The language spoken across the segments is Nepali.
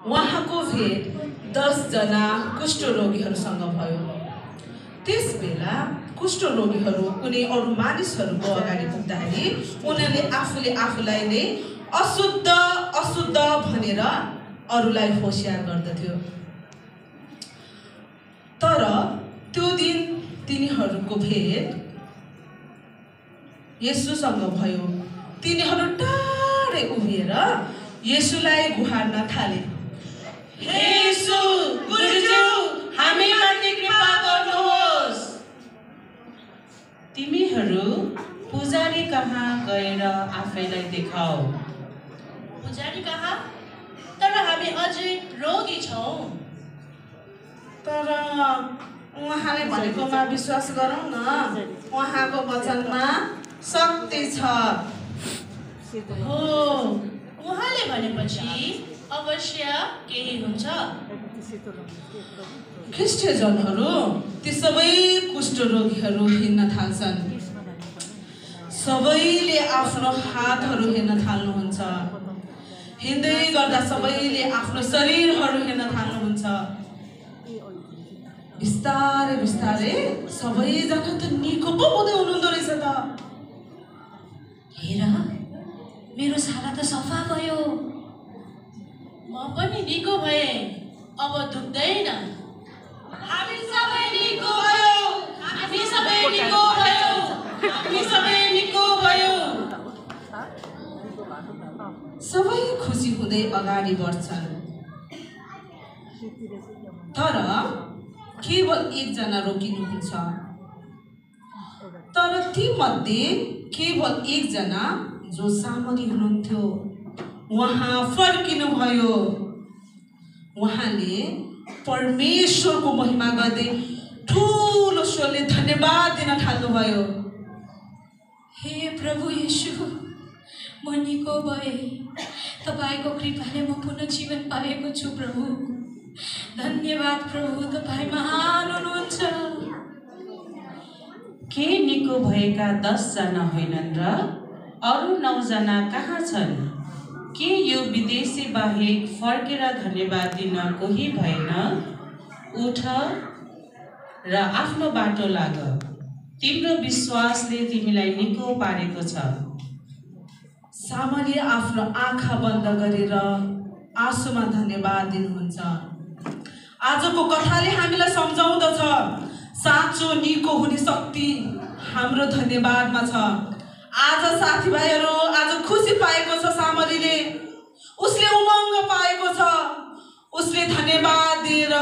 उहाँको भेट 10 जना कुष्ठरोगीहरूसँग भयो। त्यसबेला कुष्ठरोगीहरू कुनै अरू मानिसहरूको अगाडि पुग्दाखेरि उनीहरूले आफूले आफूलाई नै अशुद्ध अशुद्ध भनेर अरूलाई होसियार गर्दथ्यो। तर त्यो दिन तिनीहरूको भेट येशूसँग भयो। तिनीहरू टाढै उभिएर येशूलाई गुहार्न थाले। हे येशू, गुरुज्यू, हामीमाथि कृपा गर्नुहोस्। तिमीहरू पुजारी कहाँ गएर आफैलाई देखाऊ। पुजारी कहाँ? तर हामी अझै रोगी छौँ। तर उहाँले भनेकोमा विश्वास गरौँ न, उहाँको वचनमा शक्ति छ। हो, उहाँले भनेपछि अवश्य केही हुन्छ। ख्रिस्टियनहरू ती सबै कुष्ठरोगीहरू हिँड्न थाल्छन्। सबैले आफ्नो हातहरू हेर्न थाल्नुहुन्छ। हिँड्दै गर्दा सबैले आफ्नो शरीरहरू हेर्न थाल्नुहुन्छ। बिस्तारै बिस्तारै सबैजना त निको पो हुँदै हुनुहुँदो रहेछ त। हेर, मेरो छाला त सफा भयो। म पनि निको भएँ, अब दुख्दैन। हामी सबै निको भयो। हामी सबै निको भयो। हामी सबै निको भयो। सबै खुसी हुँदै अगाडि बढ्छन्। तर केवल एकजना रोकिनुहुन्छ। तर ती मध्ये केवल एकजना जो सामरी हुनुहुन्थ्यो उहाँ फर्किनु भयो। उहाँले परमेश्वरको महिमा गर्दै ठुलो स्वरले धन्यवाद दिन थाल्नुभयो। हे प्रभु येशू, म निको भएँ। तपाईँको कृपाले म पुनः जीवन पाएको छु प्रभु। धन्यवाद प्रभु, तपाईँ महान हुनुहुन्छ। के निको भएका 10 जना होइनन् र अरू 9 जना कहाँ छन्? के यो विदेशी बाहेक फर्केर धन्यवाद दिन कोही भएन? उठ र आफ्नो बाटो लाग। तिम्रो विश्वासले तिमीलाई निको पारेको छ। सामरी आफ्नो आँखा बन्द गरेर आँसुमा धन्यवाद दिनुहुन्छ। आजको कथाले हामीलाई सम्झाउँदछ साँचो निको हुने शक्ति हाम्रो धन्यवादमा छ। आज साथीभाइहरू आज खुसी पाएको छ। सामरीले उसले उमङ्ग पाएको छ। उसले धन्यवाद दिएर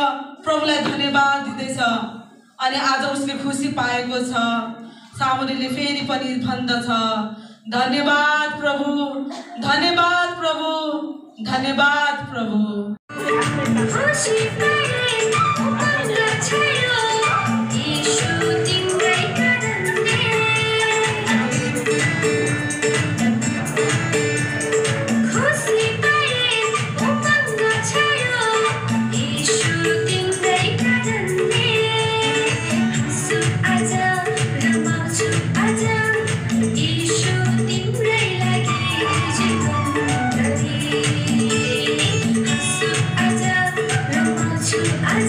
प्रभुलाई धन्यवाद दिँदैछ अनि आज उसले खुसी पाएको छ। सामरीले फेरि पनि भन्दछ, धन्यवाद प्रभु, धन्यवाद प्रभु, धन्यवाद प्रभु। I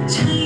छैन